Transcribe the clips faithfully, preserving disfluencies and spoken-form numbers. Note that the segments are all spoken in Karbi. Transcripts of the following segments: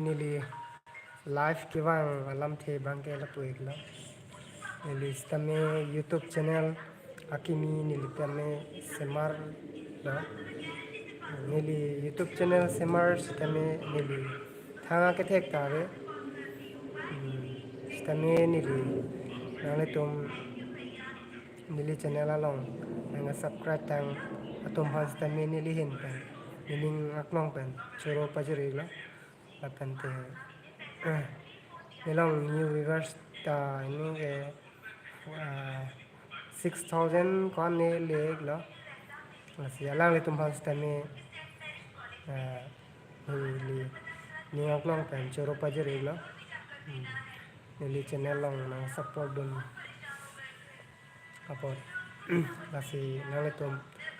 neli live kevang alamthe abangke lapu-iklo. Neli sitame YouTube channel akimi neli tame semar lo. Neli YouTube channel semar sitame neli thang akethek ta ave. Hmm, sitame neli nanglitum neli channel along nang subscribe tang atum aphan sitame neli ahin pen, nening aklong pen choro pajir-iklo. Lapen te, eh, nelong new viewers ta ini ke, ah, six thousand ko-an ne le-iklo. Lasi alanglitum aphan sitame, ah, neli nening aklong pen choro pajir-iklo. Hmm. Neli channel along nang support dun apot. Lasi nanglitum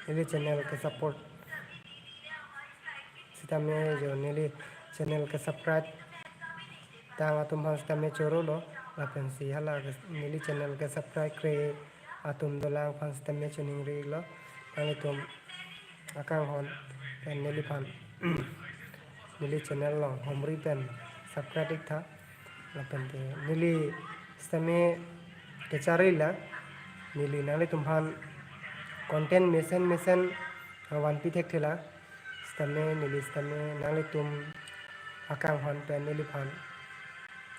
neli channel ke support sitame jo neli channel ke subscribe tang atum aphan sitame chorolo. Lapensi hala ke neli channel ke subscribe kre atum dolang aphan sitame choningri-iklo. Nanglitum akanghon pen neliphan neli channel along homri pen subscribe-iktha. Lapen te neli sitame kecharli lang, neli nanglitum aphan content mesen mesen vanpi thekthelang. Sitame neli sitame nanglitum akanghon pen neliphan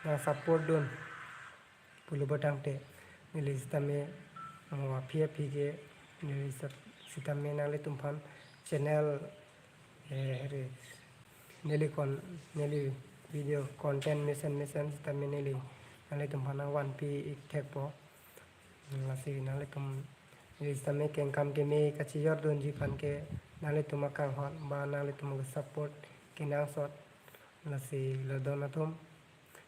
nang support dun pulo botangte, neli sitame mo aphi aphi ke neli sat-, sitame nanglitum aphan channel, eh, re, neli kon, neli video content mesen mesen sitame neli nanglitum aphan nang vanpi-ikthekpo. Lasi nanglitum neli sitame kengkam keme kachijor dunji aphan ke nanglitum akanghon ba nanglitum ke support kenangsot. Lasi ladak atum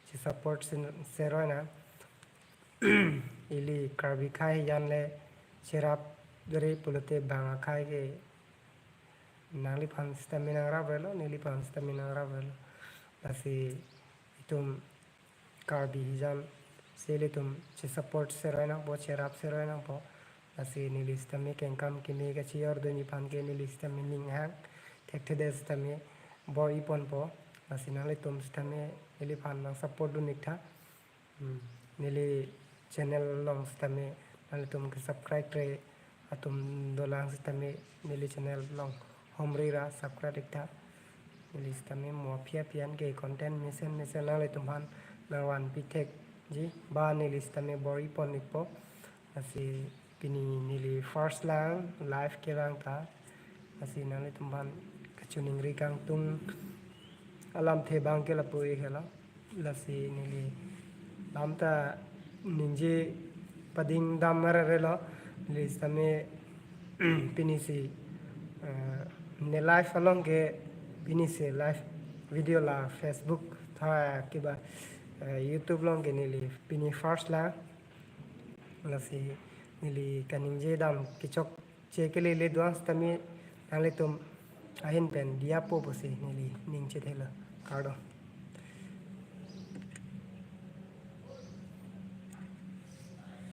che support sen-, seroi nang. Ili Karbi akhai jan le cherap dere pulote bang akhai ke nangliphan sitame nangrap-iklo, neliphan sitame nangrap-iklo. Lasi itum Karbi akhai jan si ilitum che support seroi nangpo, cherap seroi nangpo. Lasi neli sitame kengkam keme kachijor dunji aphan ke neli sitame ning hang thekthedet sitame bor-iponpo. Lasi nanglitum sitame neliphan nang support dun-iktha. Hmm. Neli channel along sitame nanglitum ke subscribe kre atum dolang sitame neli channel along homri ra subscribe-iktha. Neli sitame mo aphi aphi an ke content mesen mesen nanglitum aphan nang vanpi thekji ba neli sitame bor-ipon-ikpo. Lasi pini neli first lang live kevang ta. Lasi nanglitum aphan kachoningri kangtung alamthe abangke lapu-ik helo. Lasi neli lam ta ningje pading dam arere lo. Neli sitame pini si, eh, ne live along ke pini si live video la Facebook tha kiba, eh, YouTube along ke neli pini first lang. Lasi neli kaningje dam kechokche kelele do-an sitame nanglitum ahin pen diyapo pusi neli ning chethelo. Kardom.